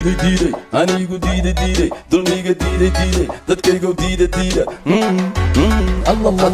Diiday anigu, diiday, diiday dulmiga, diiday, diiday dadkaygow, diida, diida.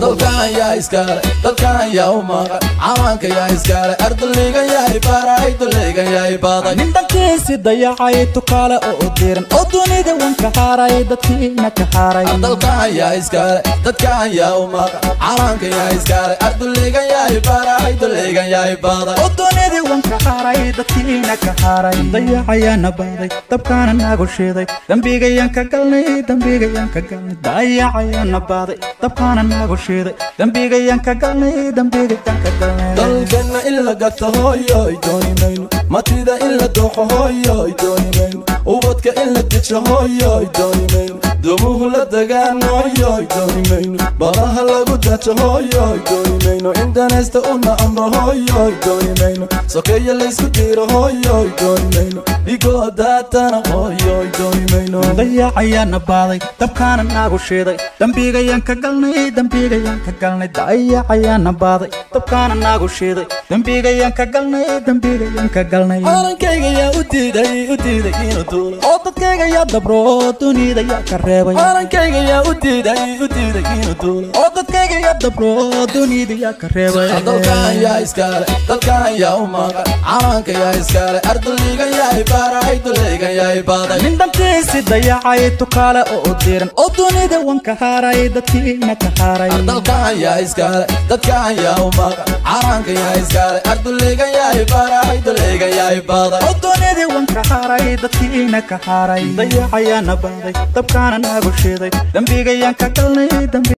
Dalkan yaa iskale? Dalkan yaa u maqan? Calanka yaa iskale? Arduligan yahay baray, duligan yahay baday. Nin dalkiisi dayacay, tukaale oo diran oo dunida wan ka haaray, dadkiina ka haaray. Dalkan yaa iskale? Dadkan yaa u maqan? Calanka yaa iskale? Arduligan yahay baray, duligan yahay baday oo dunida wan ka haaray, dadkiina ka haaray. Dayacayaana baaday, dabkaana nagu shiiday, dembigayaan ka galnay, dembigayaan ka galnay. Dayacayaana baaday, dabkaana nagu shiiday, dembigayaan ka galnay, dembigayaan ka galnay. Dalkana in la gato, hooyoy, dooni mayno. Matida in la dooqo, hooyoy, dooni mayno. Ubadka in la dejo, hooyoy, dooni mayno. Dumuhu la dagaan, hooyoy, dooni mayno. Badaha lagu dajo, hooyoy, dooni mayno. In danaysta una amro, hooyoy, dooni mayno. Sokeeya laysku diiro, hooyoy, dooni mayno. Dhigoo daatana, hooyoy, dooni mayno. Dayacayaana baaday, dabkaana nagu shiiday, dembigayaan ka galnay, dembigayaan ka galnay. Dayacayaana baaday, dabkaana nagu shiiday, dembigayaan ka galnay, dembigayaan ka galnay. Calankayga yaa u diiday, u diiday inuu duulo? Oo dadkayga yaa dabro, dunida yaa ka reebay? Calankayga yaa u diiday, u diiday inuu duulo? Oo dadkayga yaa dabro, dunida yaa ka reebay? Dalkan yaa iskale? Dalkan yaa u maqan? Calanka yaa iskale? Arduligan yahay baray, duligan yahay baday. Nin dantiisi dayacay, tukaale oo diran oo dunida wan ka haaray, dadkiina ka haaray. Dalkan yaa iskale? Dadkan yaa u maqan? Calanka yaa iskale? Arduligan yahay baray, duligan yahay baday oo dunida wan ka haaray, dadkiina ka haaray. Dayacayaana baaday, dabkaana nagu shiiday, dembigayaan ka galnay, dembi.